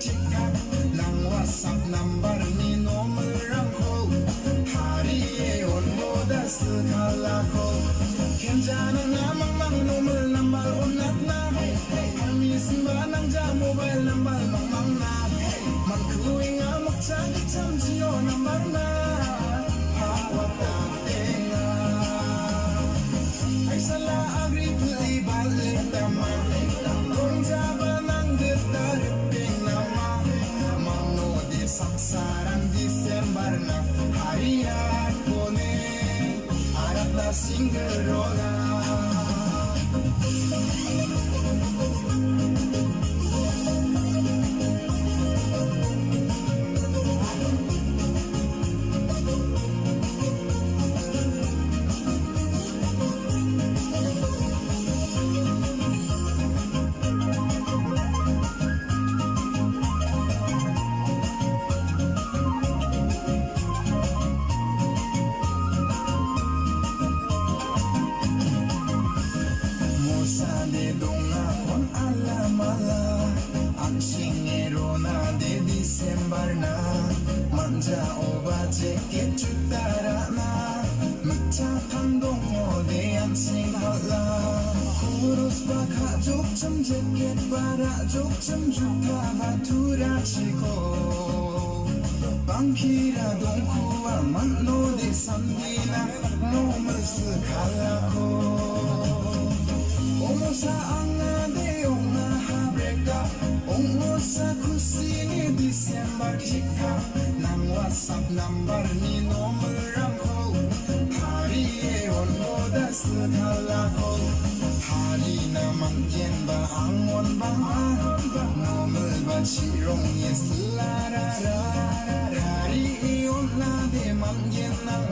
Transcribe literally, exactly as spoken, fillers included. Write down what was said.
Chikap nang WhatsApp nambarni nomorrangko tarie on·boda silkalako. Kenjanangna mangmang nomor nambar on·atna. Permission ba nangja mobile nambar mangmangna. Mankuenga mokcha gitcham Jio nambarna. Hawa tatenga. Aisala agri pili balik tama. Dongjaba nang gita ripeng nama. Mangno de saksarang December na hariat bone. Arata single rola. Mosade dongakon alamala, an·senge ronade December na, manja oba jacket juta ra·na, mitchakang dongode an·seng hal·a. Koros ba ka·jokchim jacket ba ra·jokchim juta ba turachiko. Bangkira dongkua man·ode sandina nomor silkalako. Ong·osa anga de ong·aha break up. Ong·osa kusini December chika. Nang WhatsApp nambarni nomorrangko tarie on·boda silkalako. Tarina man·genba angon bang·a. Nomorba chi·ronge silarara. Tarie on·ade man·gen nang